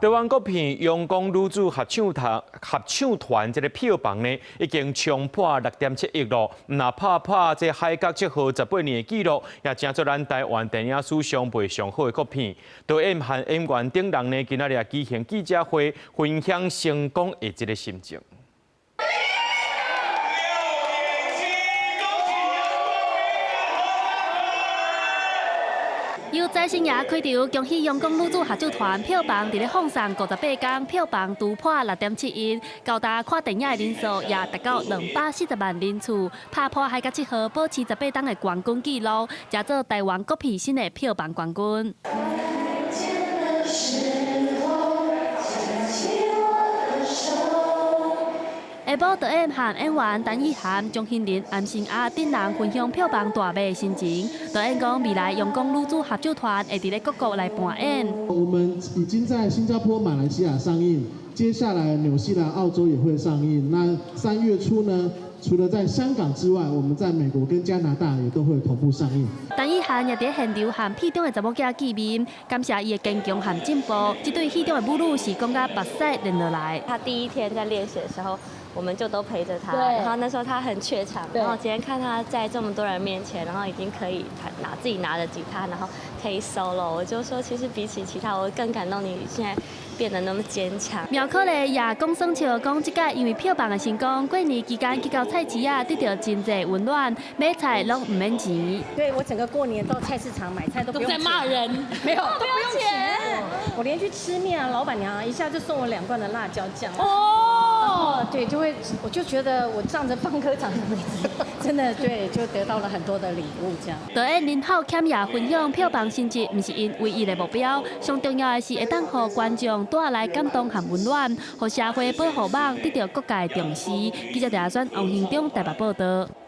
台灣國片《陽光女子合唱團》合唱團這个票房呢，已經衝破6.7億咯。毋但拍破這海角七號18年的紀錄，也成做咱台灣電影史上賣上好的國片。導演和演員等人呢，今仔日舉行記者會，分享成功的這个心情。由財神爺開場，恭喜陽光女子合唱團票房佇咧放送58天，票房突破6.7億，厚妲看電影的人數也達到240萬人次，拍破海角七號保持18冬的冠軍紀錄，成做台灣國片新的票房冠軍。下晡導演和演員陳意涵、鍾欣凌、安心亞等人分享票房大賣的心情。導演講，未來陽光女子合唱團會佇咧各國來辦演。我們已經在新加坡、馬來西亞上映，接下來紐西蘭、澳洲也會上映。那3月初呢？除了在香港之外，我們在美國跟加拿大也都會同步上映。陳意涵也佇現場和戲中的查某囝見面，感謝伊的堅強和進步。這對戲中的母女是講甲目屎流落來。他第一天在練習的時候，我們就都陪着他，然後那時候他很怯場，然後今天看他在這麼多人面前，然後已經可以拿自己拿着吉他，然後可以 solo，我就說其實比起其他，我更感動你現在變得那麼堅強。苗可麗也講耍笑，講這擺因為票房的成功，過年期間去到菜市仔得著真濟溫暖，買菜攏毋免錢。對，我整個過年到菜市場買菜都不用在罵人，沒有都不用錢。我連去吃麵啊，老闆娘一下就送我2罐的辣椒醬。哦，對，就會我就覺得我仗着方科長的名字，真的對，就得到了很多的禮物這樣。導演林浩謙也分享票房成績，毋是𪜶唯一的目標，上重要的是會當予觀眾帶來感動和溫暖，予社會保護網得著各界重視。記者鄭選王興中台北報導。